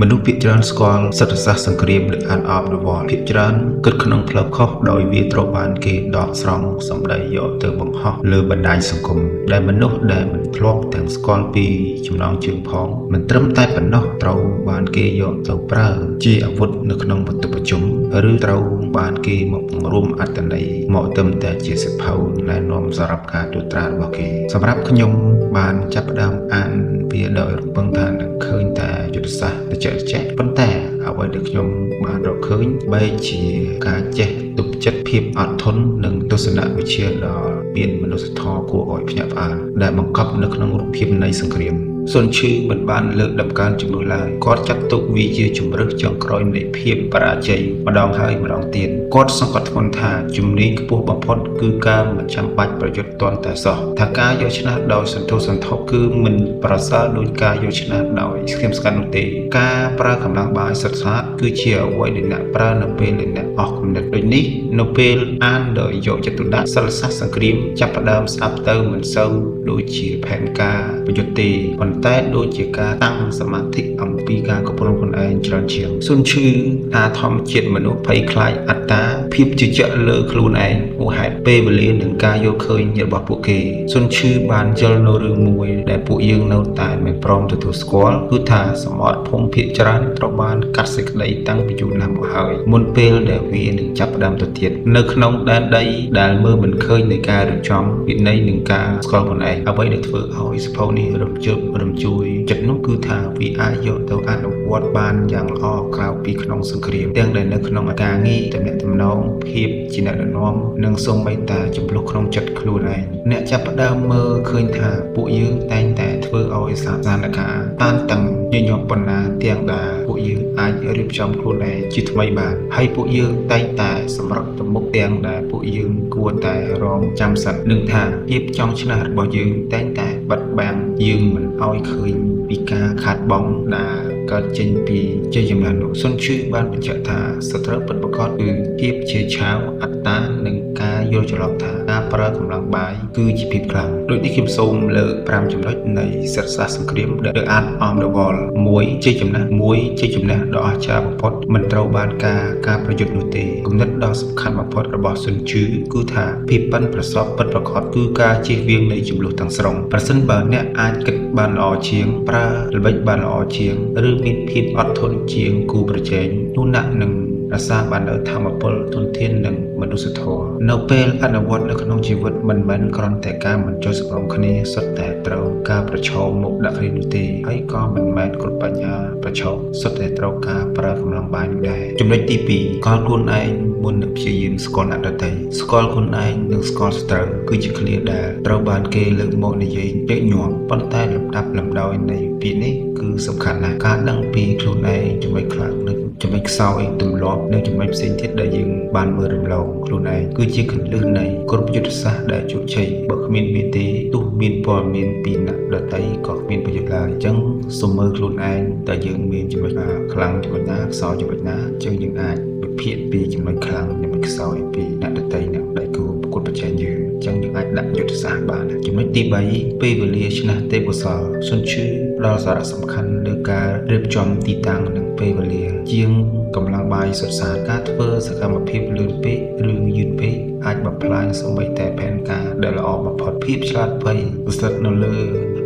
មនុស្សភាគច្រើនស្គាល់សិទ្ធិសាស្ត្រសង្គ្រាម The Art of the War ភាគច្រើនគិតក្នុងផ្លូវខុសដោយវាត្រូវបានគេដកស្រង់សម្ដីយកទៅបង្ហោះលើបណ្ដាញសង្គមដែលមនុស្សដែលមិនធ្លាប់ទាំងស្គាល់ពីចំណងជើងផងមិនត្រឹមតែប៉ុណ្ណោះត្រូវបានគេយកទៅប្រើជាអាវុធនៅក្នុងបន្ទប់ប្រជុំឬត្រូវបានគេមកបង្រួមអត្ថន័យមកត្រឹមតែជាសៀវភៅណែនាំសម្រាប់ការត្រួតត្រារបស់គេសម្រាប់ខ្ញុំបានចាប់ផ្ដើមអានវាដោយរំពឹងថានឹងឃើញតែយុទ្ធសាស្ត្រត្រជាក់ៗប៉ុន្តែអ្វីដែលខ្ញុំបានរកឃើញបែរជាការចេះទប់ចិត្តភាពអត់ធន់និងទស្សនវិជ្ជាដ៏មានមនុស្សធម៌គួរឲ្យភ្ញាក់ផ្អើលដែលបង្កប់នៅក្នុងរូបភាពនៃសង្គ្រាមសុនឈឺមិនបានលើកដំកើងជំនួសឡើយគាត់ចាត់ទុកវាជាជំរើសចុងក្រោយនៃភាពបរាជ័យម្ដងហើយម្ដងទៀតគាត់សង្កត់ធ្ងន់ថាជំនាញខ្ពស់បំផុតគឺការមិនចាំបាច់ប្រយុទ្ធទាន់តែសោះថាការយកឈ្នះដោយសន្ធោសន្ធប់គឺមិនប្រសើរដូចការយកឈ្នះដោយស្ងៀមស្ងាត់នោះទេការប្រើកម្លាំងបាយសុទ្ធសាធគឺជាអ្វីដែលអ្នកប្រើនៅពេលដែលអ្នកអស់គំនិតដូចនេះនៅពេលអានដោយយកចិត្តទុកដាក់សិលសាស្ត្រសង្គ្រាមចាប់ផ្ដើមស្ដាប់ទៅមិនសូវដូចជាផែនការប្រយុទ្ធទេប៉ុន្តែដូចជាការតាំងសមាធិអំពីការគ្រប់គ្រងខ្លួនឯងច្រើនជាងសុនឈឺថាធម្មជាតិមនុស្សភ័យខ្លាចអត្តាភាពជឿជាក់លើខ្លួនឯងហួសហេតុពេលវេលានិងការយល់ឃើញរបស់ពួកគេសុនឈឺបានយល់នៅរឿងមួយដែលពួកយើងនៅតែមិនព្រមទទួលស្គាល់គឺថាសមត្ថភូមិភាគច្រើនត្រូវបានកាត់សេចក្តីតាំងពីយូរណាស់មកហើយមុនពេលដែលវានឹងចាប់ផ្ដើមទៅទៀតនៅក្នុងដែនដីដែលមើលមិនឃើញនៃការរៀបចំវិន័យនិងការស្គាល់ខ្លួនឯងអ្វីដែលធ្វើឲ្យសៀវភៅនេះរំជើបរំជួយចិត្តនោះគឺថាវាអាចយកទៅអនុវត្តបានយ៉ាងល្អក្រៅពីក្នុងសង្គ្រាមទាំងដែលនៅក្នុងការងារទំនាក់ទំនងភាពជាអ្នកដឹកនាំនិងសូម្បីតែជម្លោះក្នុងចិត្តខ្លួនឯងអ្នកចាប់ផ្ដើមមើលឃើញថាពួកយើងតែងតែធ្វើឲ្យស្ថានភាពតានតឹងញញញាប់ប៉ុណ្ណាទាំងដែលពួកយើងអាចរៀបចំខ្លួនឯងជាថ្មីបានហើយពួកយើងតែងតែសម្រុកទៅមុខទាំងដែលពួកយើងគួរតែរងចាំសិននឹងថាភាពចង់ឈ្នះរបស់យើងតែងតែបិទបាំងយើងមិនឲ្យឃើញពីការខាតបង់ដែលកើតចេញពីជ័យជំនះនោះសុនឈឺបានបញ្ជាក់ថាសត្រូវពិតប្រាកដគឺភាពជាឆាវអត្តានិងការយល់ច្រឡំថាការប្រើកម្លាំងបាយគឺជាភាពខ្លាំងដូចនេះខ្ញុំសូមលើក5ចំណុចនៃសិទ្ធិសាស្ត្រសង្គ្រាម The Art of the War 1ជ័យជំនះ1ជ័យជំនះដ៏អស្ចារ្យបំផុតមិនត្រូវបានការការប្រយុទ្ធនោះទេគំនិតដ៏សំខាន់បំផុតរបស់សុនជឺគឺថាភាពប៉ិនប្រសប់ពិតប្រាកដគឺការជៀសវាងនៃជម្លោះទាំងស្រុងប្រសិនបើអ្នកអាចគិតបានល្អជាងប្រើល្បិចបានល្អជាងឬមានភាពអត់ធន់ជាងគូប្រជែងនោះអ្នកនឹងរក្សាបាននូវធម៌ពលទុនធាននិងមនុស្សធម៌នៅពេលអនុវត្តនៅក្នុងជីវិតមិនមែនគ្រាន់តែការមិនចុះសម្រុងគ្នាសុទ្ធតែត្រូវការប្រឈមមុខដាក់គ្នានោះទេហើយក៏មិនមែនគ្រប់បញ្ហាប្រឈមសុទ្ធតែត្រូវការប្រើកម្លាំងបាយនោះដែរចំណុចទី2ស្គាល់ខ្លួនឯងមុននឹងព្យាយាមស្គាល់អ្នកដទៃស្គាល់ខ្លួនឯងនិងស្គាល់សត្រូវគឺជាឃ្លាដែលត្រូវបានគេលើកមកនិយាយញឹកញាប់ប៉ុន្តែលំដាប់លំដោយនៃពាក្យនេះគឺសំខាន់ណាស់ការដឹងពីខ្លួនឯងចំណុចខ្លាំងនិងចំណុចខ្សោយទម្លាប់និងចំណុចផ្សេងទៀតដែលយើងបានមើលរំលងខ្លួនឯងគឺជាគន្លឹះនៃគ្រប់យុទ្ធសាស្ត្រដែលជោគជ័យបើគ្មានវាទេទោះមានព័ត៌មានពីអ្នកដទៃក៏គ្មានប្រយោជន៍ឡើយអញ្ចឹងសូមមើលខ្លួនឯងតើយើងមានចំណុចណាខ្លាំងចំណុចណាខ្សោយចំណុចណាអញ្ចឹងយើងអាចវិភាគពីចំណុចខ្លាំងចំណុចខ្សោយពីអ្នកដទៃអ្នកដៃគូប្រកួតប្រជែងយើងអញ្ចឹងយើងអាចដាក់យុទ្ធសាស្ត្របានចំណុចទី3ពេលវេលាឈ្នះទេពកោសលសុនឈឺផ្ដល់សារៈសំខាន់លើការរៀបចំទីតាំងនិងពេលវេលាជាងកម្លាំងបាយសុទ្ធសាធការធ្វើសកម្មភាពលឿនពេកឬយឺតពេកអាចបំផ្លាញសូម្បីតែផែនការដែលល្អបំផុតភាពឆ្លាតវៃស្ថិតនៅលើ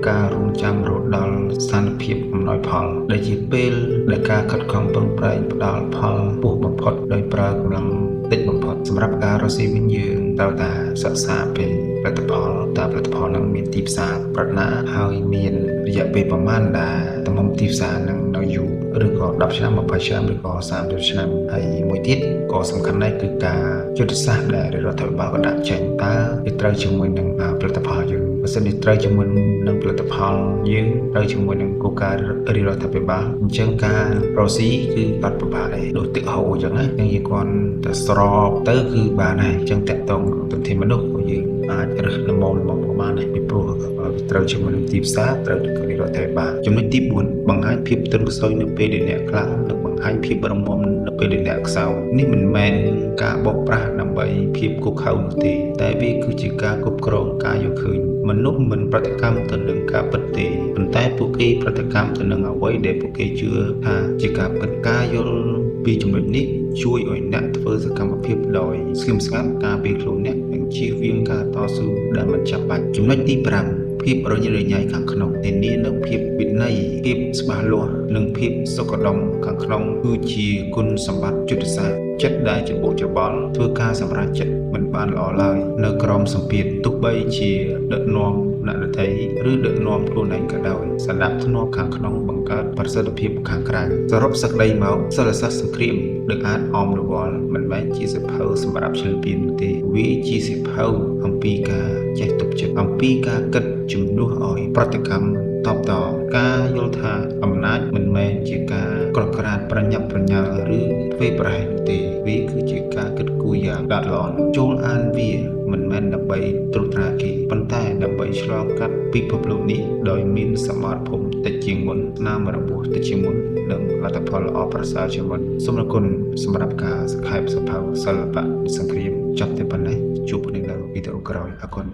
ការរងចាំរហូតដល់ស្ថានភាពអំណោយផលដែលជាពេលដែលការខិតខំប្រឹងប្រែងផ្ដល់ផលខ្ពស់បំផុតដោយប្រើកម្លាំងតិចបំផុតសម្រាប់ការរកស៊ីវិញយើងត្រូវតែសិក្សាពីផលិតផលតើផលិតផលនឹងមានទីផ្សារប្រណាហើយមានរយៈពេលប្រមាណដែលទំហំទីផ្សារនឹងនៅយូរឬក៏10ឆ្នាំ20ឆ្នាំឬក៏30ឆ្នាំហើយមួយទៀតក៏សំខាន់ដែរគឺការយុទ្ធសាស្ត្រដែលរដ្ឋាភិបាលក៏ដាក់ចេញតើវាត្រូវជាមួយនឹងផលិតផលយើងបើសិនជាត្រូវជាមួយនឹងផលិតផលយើងត្រូវជាមួយនឹងគោលការណ៍រាជរដ្ឋាភិបាលអញ្ចឹងការរកស៊ីគឺអត់ពិបាកទេដូចទឹកហូរអញ្ចឹងណាអញ្ចឹងយើងគ្រាន់តែស្របទៅគឺបានហើយអញ្ចឹងតាក់ទងទុនធានមនុស្សក៏យើងអាចរើសល្មមល្មមក៏បានដែរពីព្រោះវាត្រូវជាមួយនឹងទីផ្សារត្រូវនឹងរាជរដ្ឋាភិបាលចំណុចទី4បង្ហាញភាពទន់ខ្សោយនៅពេលដែលអ្នកខ្លាំងនិងបង្ បង្ហាញភាពរឹងមាំនៅពេលដែលអ្នកខ្សោយនេះមិនមែនការបោកប្រាស់ដើម្បីភាពឃោរឃៅនោះទេតែវាគឺជាការគ្រប់គ្រងការយល់ឃើញមនុស្សមិនប្រតិកម្មទៅនឹងការពិតទេប៉ុន្តែពួកគេប្រតិកម្មទៅនឹងអ្វីដែលពួកគេជឿថាជាការពិតការយល់ពីចំណុចនេះជួយឲ្យអ្នកធ្វើសកម្មភាពដោយស្ងៀមស្ងាត់ការពារខ្លួនអ្នកនិងជៀសវាងការតស៊ូដែលមិនចាំបាច់ចំណុចទី5ភាពរញ៉េរញ៉ៃខាងក្នុងធានានូវភាពវិន័យភាពច្បាស់លាស់និងភាពសុខដុមខាងក្នុងគឺជាគុណសម្បត្តិយុទ្ធសាស្ត្រចិត្តដែលច្របូកច្របល់ធ្វើការសម្រេចចិត្តមិនបានល្អឡើយនៅក្រោមសម្ពាធទោះបីជាដឹកនាំអ្នកដទៃឬដឹកនាំខ្លួនឯងក៏ដោយសណ្ដាប់ធ្នាប់ខាងក្នុងបង្កើតប្រសិទ្ធភាពខាងក្រៅសរុបសេចក្តីមកសិល្បសាស្ត្រសង្គ្រាម The Art of the War មិនមែនជាសៀវភៅសម្រាប់ឈ្លានពាននោះទេវាជាសៀវភៅអំពីការចេះទប់ចិត្តអំពីការគិតជំនួសឲ្យប្រតិកម្មតបតការយល់ថាអំណាចមិនមែនជាការក្រក្រាតប្រញាប់ប្រញាល់ឬធ្វើប្រហែសនោះទេវាគឺជាការគិតគូរយ៉ាងល្អិតល្អន់ចូលអានវាមិនមែនដើម្បីត្រួតត្រាគេប៉ុន្តែដើម្បីឆ្លងកាត់ពិភពលោកនេះដោយមានសមត្ថភូមិតិចជាងមុនស្នាមរបួសតិចជាងមុននិងលទ្ធផលល្អប្រសើរជាងមុនសូមអរគុណសម្រាប់ការសង្ខេបសៀវភៅសិល្បៈសង្គ្រាមចប់តែប៉ុណ្ណេះជួបគ្នានៅវីដេអូក្រោយអរគុណ។